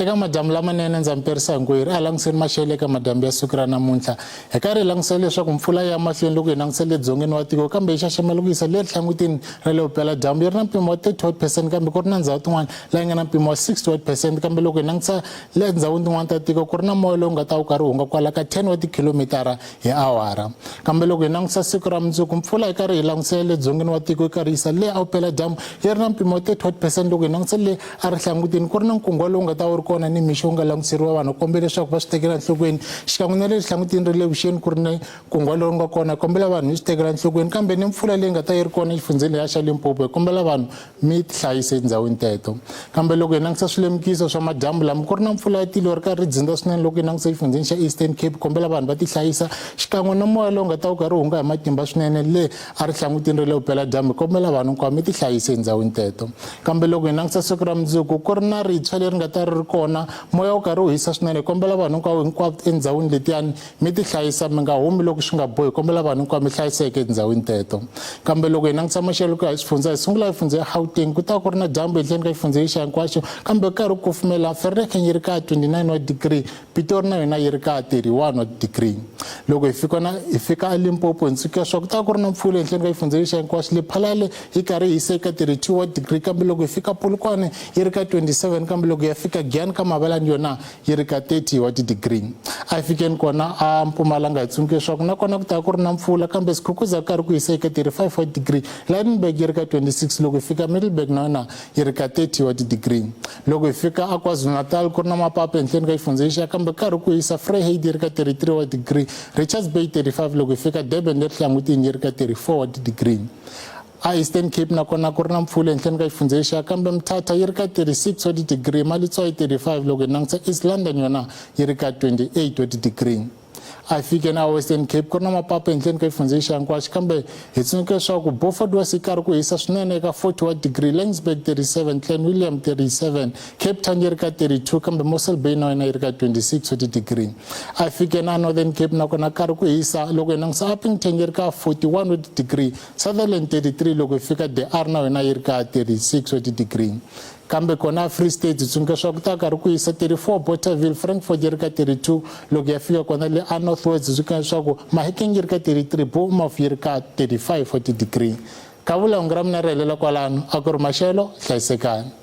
Eka madyambu lamanene ndza mi perisa hinkwerhu a langutiseni maxelo eka madyambu ya siku ra namuntlha. Hi karhi hi langutisela leswaku mpfula yi ya mahlweni loko hi langutisela le dzongeni wa tiko kambe yi xaxamela ku yisa le rihlangutini ra le vupeladyambu yi ri na mpimo wa 31 percent kambe ku ri na ndhawu tin'wana laha yi nga na mpimo wa 61 percent kambe loko hi langutisa le tindhawini tin'wana ta tiko ku ri na moya lowu nga ta wu karhi wu hunga kwala ka 10 wa tikhilomitara hi awara. Kambe loko hi langutisa siku ra mundzuku mpfula yi karhi hi langutisela le dzongeni wa tiko yi karhi yisa le a vupeladyambu yi ri na mpimo wa 31 percent loko hi langutisa le a rihlangutini ku ri na nkungwa lowu nga ta wu ri kona ni mixo wu nga langutiseriwa vanhu kombela leswaku va swi tekela enhlokweni xikan'we na le rihlangutini ra le vuxeni ku ri ni nkungwa lowu nga kona kombela vanhu mi swi tekela enhlokweni kambe ni mpfula leyi nga ta yi ri kona exifundzheni leya xa Limpopo hi kombela vanhu mi tihlayisa etindhawini teto kambe loko hi langutisa swilemukiso swa madyambu lama ku ri na mpfula ya tilo ri karhi ri dzindza swinene loko hi langutisa exifundzheni xa Eastern Cape kombela vanhu va tihlayisa xikan'we na moya lowu nga ta wu karhi wu hunga hi matimba swinene le a ri hlangutini ra le vupeladyambu hi kombela vanhu hinkwavo mi tihlayisa etindhawini teto kambe loko hi langutisa siku ra mundzuku ku ri na ritshwa leri nga ta ri ri kona moya wu karhi wu hisa swinene hi kombela vanhu hinkwavo hinkwavo etindhawini letiyani mi tihlayisa mi nga humi loko swi nga bohi hi kombela vanhu hinkwavo mi hlayiseke etindhawini teto kambe loko hi langutisa maxelo ku ya hi swifundzha hi sungula hi fundza ya Gauteng ku ta ku ri na dyambu ehenhleni ka xifundza lexiya hinkwaxo kambe ku karhi ku kufumela Vereeniging yi ri ka 29 wa degree Pitori na yona yi ri ka 31 wa degree. Loko hi fika na hi fika eLimpopo hi tsundzuka leswaku ku ta ku ri na mpfula ehenhleni ka xifundza lexiya hinkwaxo. Lephalale yi karhi yi hisa eka 32 wa degree kambe loko hi fika Polokwane yi ri ka 27 kambe loko hi ya fika Giyani ka Mabalani yona yi ri ka 30 wa ti-degree. A hi fikeni kona a Mpumalanga hi tsundzuka leswaku na kona ku ta ku ri na mpfula kambe Skukuza ku karhi ku hisa eka 35 wa degree. Lydenburg yi ri ka 26 loko hi fika Middelburg na yona yi ri ka 30 wa ti-degree. Loko hi fika a KwaZulu-Natal ku ri na mapapa ehenhleni ka xifundza lexiya kambe karhi ku hisa Vryheid yi ri ka 33 wa degree, Richards Bay 35 loko hi fika Durban le rihlangutini yi ri ka 34 wa ti-degree. A Eastern Cape nakona ku ri na mpfula ehenhleni ka xifundza lexiya kambe Mthatha yi ri ka 36 wa ti-degree, Malitswai 35 loko hi langutisa East London yona yi ri ka 28 wa ti-degree. A hi fike na Western Cape ku ri na mapapa ehenhleni ka xifundza lexiya hinkwaxo kambe hi tsundzuka leswaku Beaufort West yi karhi ku hisa swinene eka 40 wa degree, Laingsburg 37, Clanwilliam 37, Cape Town yi ri ka 32 kambe Mossel Bay na yona yi ri ka 26 wa ti-degree. A hi fike na Northern Cape nakona karhi ku hisa loko hi langutisa Upington yi ri ka 41 wa ti-degree, Sutherland 33 loko hi fika De Aar na yona yi ri ka 36 wa ti-degree. Kambe kona Free State hi tsundzuka swa ku ta karhi ku yisa 34 Bothaville, Frankfort yi ri ka 32 loko ya fika kona le a North West hi tsundzuka leswaku Mahikeng yi ri ka 33 Bournemouth yi ri ka 35 wa ti-degree. Kavula hungu ra mina ri helela kwalano a ku ri maxelo hlayisekani.